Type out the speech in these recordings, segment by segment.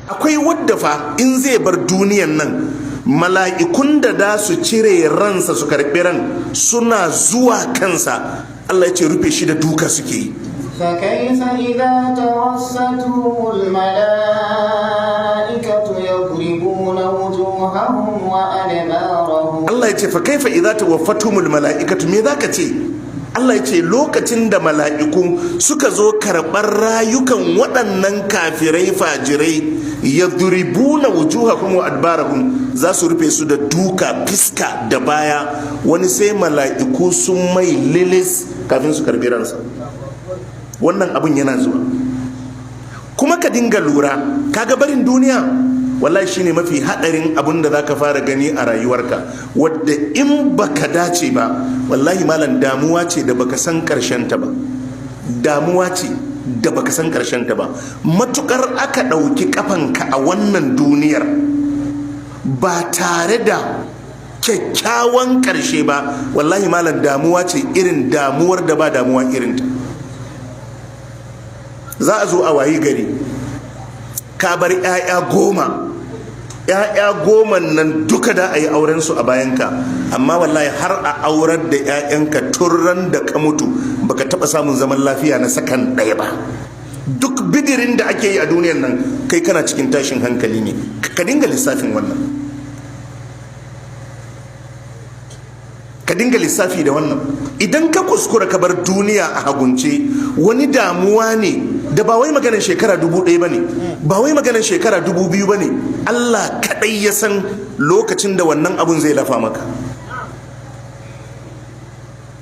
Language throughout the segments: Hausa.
Akwai wadda fa in zai bar duniyan nan, mala'ikun da da su cire ransa su karɓi ran suna zuwa kansa, Allah ya ce rufe shi da duka suke yi. فكيف إذا توفتهم الملائكة يضربون وجوههم وأدبارهم؟ Allah ya ce fa kaifa idza tawaffatumul mala'ikatu, me zaka ce? Allah ya ce lokacin da mala'iku suka zo karɓar rayukan waɗannan kafirai fajirai, yadribuna wujuhakum wa adbarahum, za su rufe su da duka fiska da baya. Wani sai mala'iku sun mai lilis kafin su karbi ransa. Wannan abun yana zuwa. Kuma ka dinga lura, kaga barin duniya wallahi shine mafi hadarin abun da zaka fara gani a rayuwarka, wadda in baka dace ba, wallahi malam, damuwa ce da baka san karshen ta ba, damuwa ce da baka san karshen ta ba. Matukar aka ɗauki kafanka a wannan duniyar ba tare da kyakkyawan karshe ba, wallahi malam, damuwa ce irin damuwar da ba damuwa irinta. Za a zo a wayi gari ka bar 'ya'ya 10, 'ya'ya 10 nan duka da a yi aurensu a bayanka, amma wallahi har a aurar da 'ya'yanka, turran da ka mutu baka taba samun zaman lafiya na sakan ɗaya ba. Duk bidirin da ake yi a duniyan nan, kai kana cikin tashin hankali ne. Ka dinga lissafin wannan, ka dinga lissafi da wannan. Idan ka kuskura ka bar duniya a hagunce, wani damuwa ne da ba wai maganar shekara 1000 ba ne, ba wai maganar shekara 2000 ba ne. Allah kaɗai ya san lokacin da wannan abun zai lafa maka.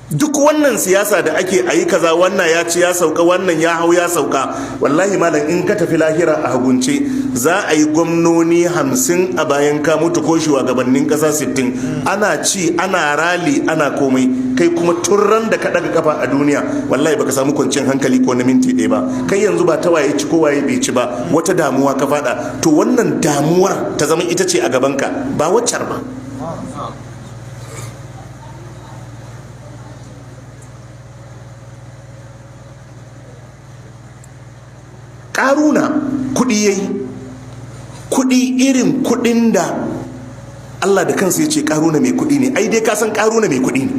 Duk wannan siyasa da ake ayi kaza, wannan ya ci ya sauka, wannan ya hau ya sauka, wallahi malam, in ka tafi lahira a hagunce, za a yi gwamnoni 50 a bayan ka mutu ko shugabannin kasa 60, ana ci, ana rally, ana komai. Kai kuma turran da ka daga kafa a duniya, wallahi baka samu kwanciyar hankali ko na minti 1 ba. Kai yanzu ba ta waye ci ko waye bai ci ba, wata damuwa ka fada. To wannan damuwar ta zama ita ce a gabanka, ba waccar ba. Karuna kudi yayi, kudi irin kudin da Allah da kansa ya ce karuna mai kudi ne. Ai dai ka san karuna mai kudi ne.